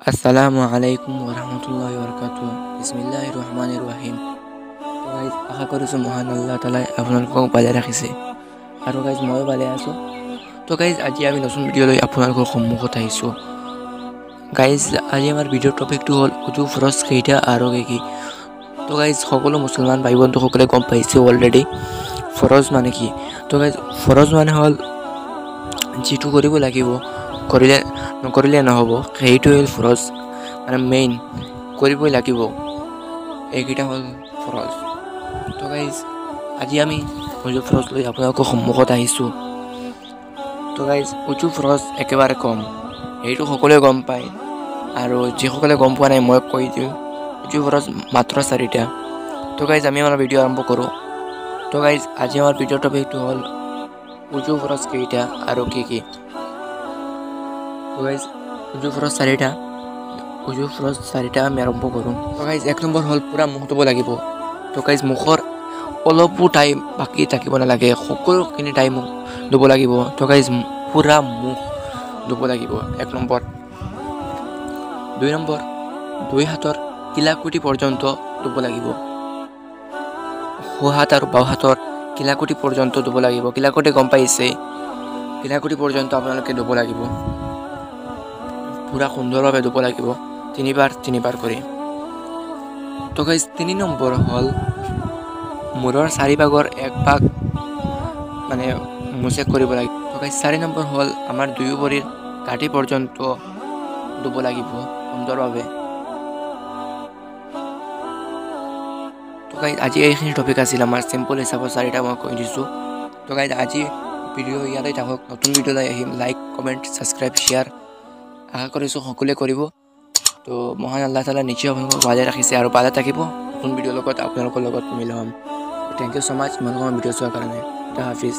আসসালামু আলাইকুম ওৰহমতুল্লাহি বৰকাতুহ। বিসমিল্লাহিৰ ৰহমানিৰ ৰহিম। তো গাইজ, আশা কৰিছোঁ মহান আল্লাহ তালাই আপোনালোকক ভালে ৰাখিছে আৰু গাইজ ময়ো ভালে আছোঁ। তো গাইজ, আজি আমি নতুন ভিডিঅ' লৈ আপোনালোকৰ সন্মুখত আহিছোঁ। গাইজ, আজি আমাৰ ভিডিঅ'ৰ টপিকটো হ'ল উজু ফৰজ কেইটা আৰু কি কি। তো গাইজ, সকলো মুছলমান ভাই বন্ধুসকলে গম পাইছে অলৰেডি ফৰজ মানে কি। তো গাইজ, ফৰজ মানে হ'ল যিটো কৰিব লাগিব, কৰিলে নকৰিলে নহ'ব, সেইটোৱে হ'ল ফৰজ, মানে মেইন কৰিবই লাগিব, এইকেইটা হ'ল ফৰজ। তো গাইজ, আজি আমি উজু ফৰজ লৈ আপোনালোকৰ সন্মুখত আহিছোঁ। তো গাইজ, উজু ফৰজ একেবাৰে কম, সেইটো সকলোৱে গম পায় আৰু যিসকলে গম পোৱা নাই মই কৈ দিওঁ, উজু ফৰজ মাত্ৰ চাৰিটা। তো গাইজ, আমি আমাৰ ভিডিঅ' আৰম্ভ কৰোঁ। তো গাইজ, আজি আমাৰ ভিডিঅ'ৰ টপিকটো হ'ল উজু ফৰজ কেইটা আৰু কি কি। তো গাইজ, উজু ফৰজ চাৰিটা, উজু ফৰজ চাৰিটা আমি আৰম্ভ কৰোঁ। তো গাইজ, এক নম্বৰ হ'ল পূৰা মুখ ধুব লাগিব। তো গাইজ, মুখৰ অলপো ঠাই বাকী থাকিব নালাগে, সকলোখিনি ঠাই মুখ ধুব লাগিব। তো গাইজ, পূৰা মুখ ধুব লাগিব, এক নম্বৰ। দুই নম্বৰ, দুই হাতৰ কিলাকুটি পৰ্যন্ত ধুব লাগিব। সোঁ হাত আৰু বাওঁ হাতৰ কিলাকুটি পৰ্যন্ত ধুব লাগিব। কিলাকুটি গম পাইছে, কিলাকুটি পৰ্যন্ত আপোনালোকে ধুব লাগিব, পূৰা সুন্দৰভাৱে ধুব লাগিব, তিনিবাৰ তিনিবাৰ কৰি। তো গাইজ, তিনি নম্বৰ হ'ল মূৰৰ চাৰিভাগৰ এক ভাগ মানে মোচেক কৰিব লাগিব। তো গাইজ, চাৰি নম্বৰ হ'ল আমাৰ দুয়ো ভৰিৰ গাঁঠি পৰ্যন্ত ধুব লাগিব সুন্দৰভাৱে। তো গাইজ, আজি এইখিনি টপিক আছিল আমাৰ চিম্পল হিচাপত চাৰিটা মই কৈ দিছোঁ। তো গাইজ, আজি ভিডিঅ' ইয়াতে থাকক, নতুন ভিডিঅ' লৈ আহিম। লাইক, কমেণ্ট, ছাবস্ক্ৰাইব, শ্বেয়াৰ আশা কৰিছোঁ সকলোৱে কৰিব। তো মহান আল্লাহ তালা নিশ্চয় আপোনালোকক ভালে ৰাখিছে আৰু ভালে থাকিব। নতুন ভিডিঅ'ৰ লগত আপোনালোকৰ লগত মিল হ'ম। Thank you so মাছ ইমান সময় ভিডিঅ' চোৱাৰ কাৰণে। খুদা হাফিজ।